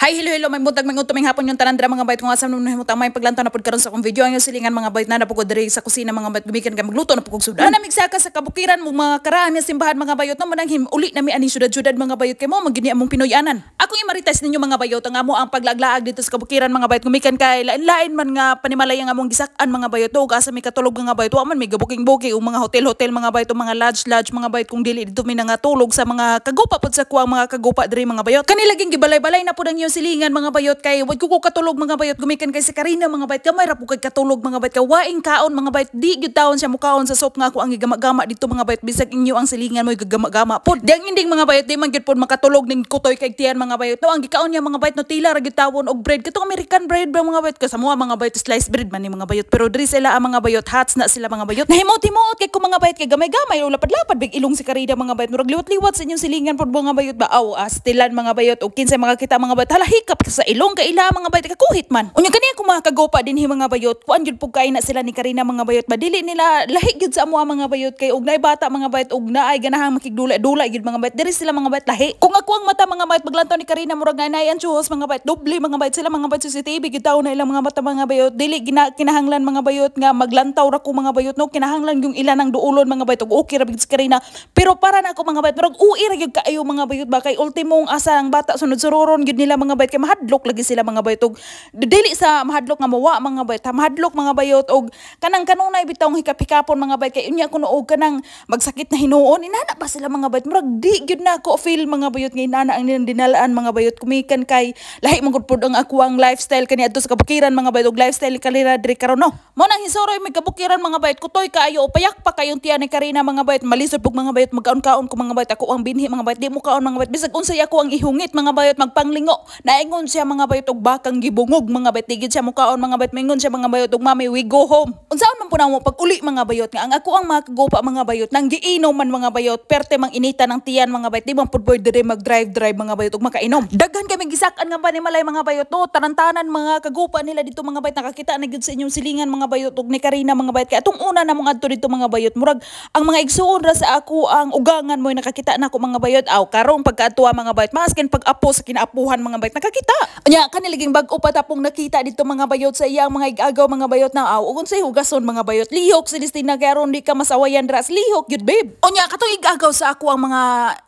Hi, hello, hello, may buntag, may may hapon yung tanan dira, mga bayot, kung asa mo nahimutang may paglantaw na pud karon sa akong video. Ang silingan, mga bayot, na napugod diri sa kusina, mga bayot, gumikan ka magluto na pud kog sudan. Manamig saka sa kabukiran mo mga karaan nga simbahan, mga bayot, no manang him uli nami ani syudad-syudad, mga bayot, kay mo magini among Pinoyanan. Akong imarites ninyo, mga bayot, ang amo ang paglaaglaag dito sa kabukiran, mga bayot, gumikan kay lain-lain man nga panimalay ang among gisak-an, mga bayot, ug asa mi katulog, mga bayot, wa man may gabuking-buking ug mga hotel-hotel, mga bayot, ug mga lodge-lodge, mga bayot, kung dili dito mi nangatulog sa mga kagupa pod sa kuang mga kagupa diri, mga bayot. Kanila ging gibalay-balay na pud ang iyong silingan, mga bayot, kay wad ko katulog, mga bayot, gumikan kay si Karina, mga bayot, gamay ra pud kay katulog, mga bayot, kay waing kaon, mga bayot, di gyud taon siya mukaon sa soup nga ako ang gigama-gama dito, mga bayot, bisag inyo ang silingan mo gigama-gama pod. Di ang inding, mga bayot, di man gyud pod makatulog ning kutoy kay tiyan, mga bayot, no ang gikaon niya, mga bayot, no tila ra gyud tawon og bread, katong American bread ba, mga bayot, kasamo mga bayot slice bread man ni, mga bayot, pero diri sila ang mga bayot hats na sila, mga bayot. Nahimot-himot kay ko, mga bayot, kay gamay-gamay o lapad-lapad big ilong si Karina, mga bayot, murag liwat-liwat sa inyong silingan pod, mga bayot ba aw astilan, mga bayot, og kinsay mga kita, mga bayot, hala hikap sa ilong kay ila, mga bayot, kakuhit man. Unya kaniya ko mga kagopa dinhi, mga bayot, kuan gyud pug kay na sila ni Karina, mga bayot, madili nila lahi gyud sa amo mga bayot, kay og naay bata, mga bayot, og naay ganahang makigdula-dula gyud, mga bayot, diri sila, mga bayot, lahi. Kung ako ang mata, mga bayot, maglantaw ni Karina murag naay ang chuhos, mga bayot, doble, mga bayot, sila, mga bayot, CCTV gyud taon na ilang mga mata, mga bayot. Dili gina, kinahanglan, mga bayot, nga maglantaw ra ko, mga bayot, no kinahanglan yung ilan ang duulon, mga bayot, og okay ra gyud si Karina, pero para na ako, mga bayot, murag ui ra gyud kaayo, mga bayot ba, kay ultimong asa ang bata sunod-suroron gyud nila, mga bayot, kay mahadlok lagi sila, mga bayot, og dili sa mahadlok nga mawa, mga bayot, mahadlok, mga bayot, og kanang kanunay bitawng hikap-hikapon, mga bayot, kay unya kuno og kanang magsakit na hinuon inana ba sila, mga bayot. Murag di gyud na ako feel, mga bayot, nga inana ang nilang dinalaan, mga bayot, kumikan kay lahi man gud pud ang ako ang lifestyle kani adto sa kabukiran, mga bayot, og lifestyle kalira diri karon, no mo nang hisoroy may kabukiran, mga bayot, kutoy kaayo o payak pa kayong tiyan ni Karina, mga bayot. Malisod pug, mga bayot, magkaon-kaon ko, mga bayot, ako ang binhi, mga bayot, di mo kaon, mga bayot, bisag unsay ako ang ihungit, mga bayot, magpanglingo naingon siya, mga bayot, og bakang gibungog, mga bayot, di gyud siya mukaon, mga bayot. Maingon siya, mga bayot, og "Mami, we go home." Unsaon man po na mo pag uli, mga bayot, nga ang ako ang mga kagupa, mga bayot, nang giinom man, mga bayot, perte mang inita ng tiyan, mga bayot, di man pud pwede diri mag drive drive, mga bayot, ug makainom. Daghan kami gisak-an nga panimalay, mga bayot, no tarantanan mga kagupa nila dito, mga bayot, nakakita na gyud sa inyong silingan, mga bayot, ug ni Karina, mga bayot, kay atong una na mong adto dito, mga bayot, murag ang mga igsuon ra sa ako ang ugangan mo nakakita na ako, mga bayot. Aw karong pagkaadtuwa, mga bayot, maskin pag-apo sa kinaapuhan, mga bayot, nakakita nya kaniliging bag-o pa tapong nakita dito, mga bayot, sa iyang mga igagaw, mga bayot, na aw ug unsay hugason, mga bayot, lihok si Listina kay aron di ka masawayan dra, lihok gyud, babe. Unya katong igagaw sa ako ang mga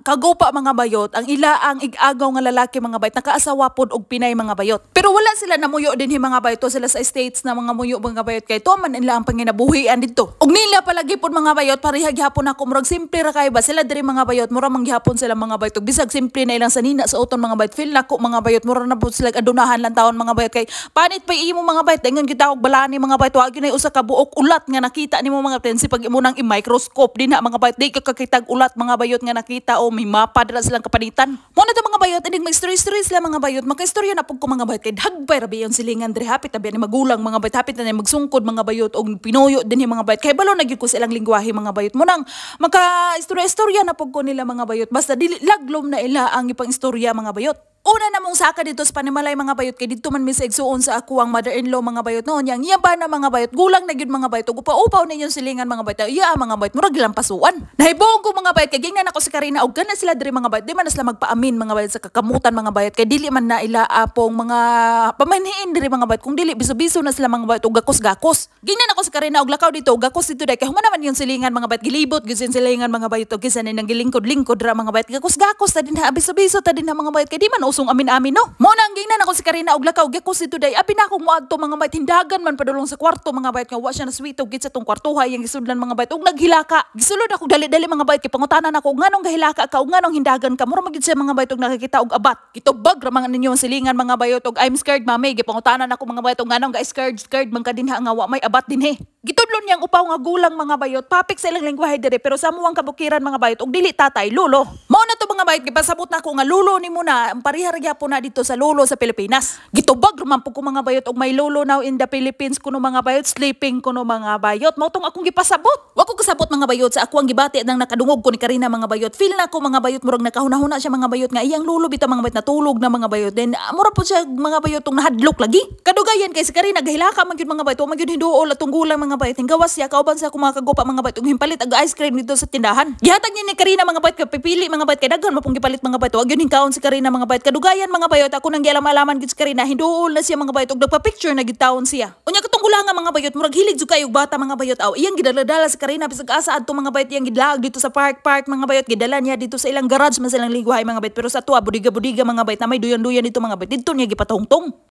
kagupa, mga bayot, ang ila ang igagaw nga lalaki, mga bayot, nakaasawa pod og Pinay, mga bayot, pero wala sila namuyo dinhi, mga bayot, to sila sa States na mga muyo, mga bayot, kay to man nila ang panginabuhian didto. Og nila palagi pod, mga bayot, pareha gihapon ako, murag simple ra kay ba sila diri, mga bayot, mura man gihapon sila, mga bayot, ug bisag simple na ilang sanina sa uton, mga bayot, feel nako, mga bayot, mura na pud sila adunahan lang taon, mga bayot, kay panit pa imo, mga bayot, ingon kita og balani, mga bayot, wa gyud usa ka buok ulat nga nakita nimo, mga tensi pag imo nang i-microscope dinha, mga bayot, di ka kakitag ulat, mga bayot, nga nakita o may mapa dira silang kapanitan. Mo na to, mga bayot, inig mag-story-story sila, mga bayot, makaistorya na pud ko, mga bayot, kay hagbay ra yung silingan diri, hapit na ni magulang, mga bayot, hapit na ni magsungkod, mga bayot, og pinuyo dinhi, mga bayot, kay balo na gyud ko sa ilang lingwahe, mga bayot. Mo nang maka istorya-istorya na pud ko nila, mga bayot, basta dili laglom na ila ang ipang istorya, mga bayot. Una na mong saka dito sa panimalay, mga bayot, kay dito man mi sa igsuon sa ako ang mother-in-law, mga bayot, noon yang iya ba na, mga bayot, gulang na gyud, mga bayot, ug upa-upaw ninyong silingan, mga bayot, iya, mga bayot, murag lampasuan. Nahibong ko, mga bayot, kay gingnan ako si Karina og gana sila diri, mga bayot, di man na sila magpaamin, mga bayot, sa kakamutan, mga bayot, kay dili man na ila apong mga pamanhiin diri, mga bayot, kung dili biso-biso na sila, mga bayot, ug gakos-gakos. Gingnan ako si Karina og lakaw dito ug gakos dito day kay human naman yung silingan, mga bayot, gilibot gyud sin silingan, mga bayot, ug kinsa ni nang gilingkod-lingkod ra, mga bayot, gakos-gakos ta dinha, biso-biso ta dinha, mga bayot, kay di man usong amin-amin, no. Mo nang gingnan ako si Karina og lakaw gakos dito day, abi na akong moadto, mga bayot, hindagan man padulong sa kwarto, mga bayot, nga wa siya na sweet og git sa tong kwartuhay yang gisudlan, mga bayot, ug naghilaka. Gisulod ako dali-dali, mga bayot, kay pangutanan ako nganong gahilaka ka ug nganong hindagan ka. Mura magyud siya, mga bayot, og nakakita og abat. Gitubag ra mga ninyo ang silingan, mga bayot, og "I'm scared, mami." Gipangutanan ako, mga bayot, og nganong ga scared scared man ka dinha nga wa may abat dinhi. Gitudlo niyang upaw nga gulang, mga bayot, papik sa ilang lengguwahe dire, pero sa muwang kabukiran, mga bayot, og dili tatay, lolo. Mao na to, mga bayot, gipasabot na ako nga lolo nimo na ang pareha ra gyapon na dito sa lolo sa Pilipinas. Gitubag ra man pud ko, mga bayot, og may lolo now in the Philippines kuno, mga bayot, sleeping kuno, mga bayot. Mao tong akong gipasabot. Wa ko kasabot, mga bayot, sa ako ang gibati nang nakadungog ko ni Karina, mga bayot. Feel na ko, mga bayot, murag nakahuna-huna siya, mga bayot, nga iyang lolo bitaw, mga bayot, natulog na, mga bayot. Then mura pud siya, mga bayot, tong nahadlok lagi. Kadugayan kay si Karina gahilaka man gyud, mga bayot, wa man gyud hinduol atong gulang, mga bayot. Gawas siya kauban sa akong mga kagupa, mga bayot, ug himpalit ag ice cream dito sa tindahan. Gihatag niya ni Karina, mga bayot, kay pipili, mga bayot, kay Daghan man pong gipalit, mga bayot. Wa gyud hingkaon si Karina, mga bayot. Kadugayan, mga bayot, ako nang gialam-alaman gid si Karina, hinduol na siya, mga bayot, ug nagpa-picture na gid taon siya. Unya katong nga, mga bayot, murag hilig jud kayo bata, mga bayot aw. Iyang gidala-dala si Karina bisag asa adto, mga bayot, iyang gilaag dito sa park park, mga bayot, gidala niya dito sa ilang garage man silang liguhay, mga bayot, pero sa tuwa budiga-budiga, mga bayot, na may duyan-duyan dito, mga bayot, dito niya gipatungtong.